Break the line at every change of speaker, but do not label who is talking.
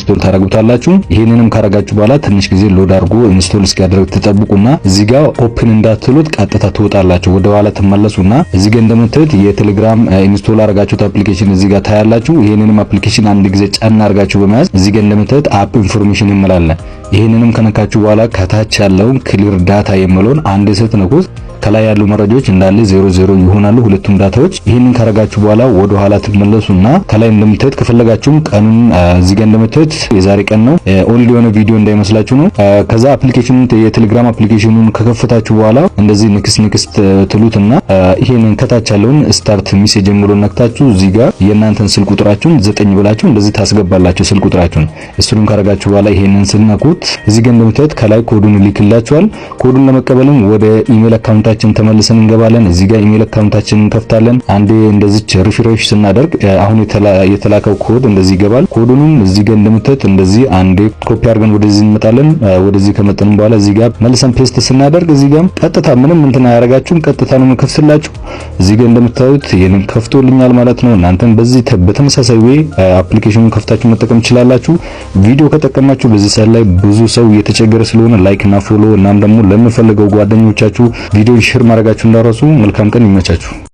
install ታደርጉታላችሁ። ይሄንንም ካረጋችሁ በኋላ ትንሽ ጊዜ load አድርጎ install እስኪያደርግ ትጠብቁና እዚህ ጋር open እንዳትሉት ቀጥታ ትወጣላችሁ። ወደ ኋላ ትመለሱና እዚህ ጋር እንደምታዩት የቴሌግራም install አረጋችሁት application እዚህ ጋር ታያላችሁ። ይሄንንም application አንድ ጊዜ ጫን አርጋችሁ በመያዝ እዚህ ጋር እንደምታዩት app information የሚል አለ። ይሄንንም ከነካችሁ በኋላ ከታች ያለውን clear data የሚለውን አንድ ስትነኩት ከላይ ያሉ መረጃዎች እንዳለ 00 ይሆናሉ፣ ሁለቱም data ዎች። ይህንን ካረጋችሁ በኋላ ወደ ኋላ ትመለሱና ከላይ እንደምታዩት ከፈለጋችሁም ቀኑን እዚህ ጋር እንደምታዩት የዛሬ ቀን ነው። Old የሆነ ቪዲዮ እንዳይመስላችሁ ነው። ከዛ application ኑን፣ የቴሌግራም application ኑን ከከፈታችሁ በኋላ እንደዚህ next next ትሉትና ይሄንን ከታች ያለውን start message የሚለውን ነክታችሁ እዚህ ጋር የእናንተን ስልክ ቁጥራችሁን 9 ብላችሁ እንደዚህ ታስገባላችሁ ስልክ ቁጥራችሁን። እሱን ካረጋችሁ በኋላ ይሄንን ስትነኩት እዚህ ጋር እንደምታዩት ከላይ ኮዱን ይልክላችኋል። ኮዱን ለመቀበልም ወደ email account ኣችን ተመልሰን እንገባለን። እዚህ ጋር email account ኣችንን እንከፍታለን። አንዴ እንደዚች refresh ስናደርግ አሁን የተላከው ኮድ እንደዚህ ይገባል። ኮዱንም እዚህ ጋር እንደምታዩት እንደዚህ አንዴ ኮፒ አድርገን ወደዚህ እንመጣለን። ወደዚህ ከመጣን በኋላ እዚህ ጋር መልሰን paste ስናደርግ እዚህ ጋር ቀጥታ ምንም እንትን አያደርጋችሁም። ቀጥታ ነው የሚከፍትላችሁ። እዚህ ጋር እንደምታዩት ይሄንን ከፍቶልኛል ማለት ነው። እናንተም በዚህ በተመሳሳይ way application ኑን ከፍታችሁ መጠቀም ትችላላችሁ። ቪዲዮ ከጠቀማችሁ፣ በዚህ ሰዓት ላይ ብዙ ሰው እየተቸገረ ስለሆነ like እና follow እናም ደግሞ ለምፈልገው ጓደኞቻችሁ ቪዲዮ share ማድረጋችሁ እንዳትረሱ። መልካም ቀን፣ ይመቻችሁ።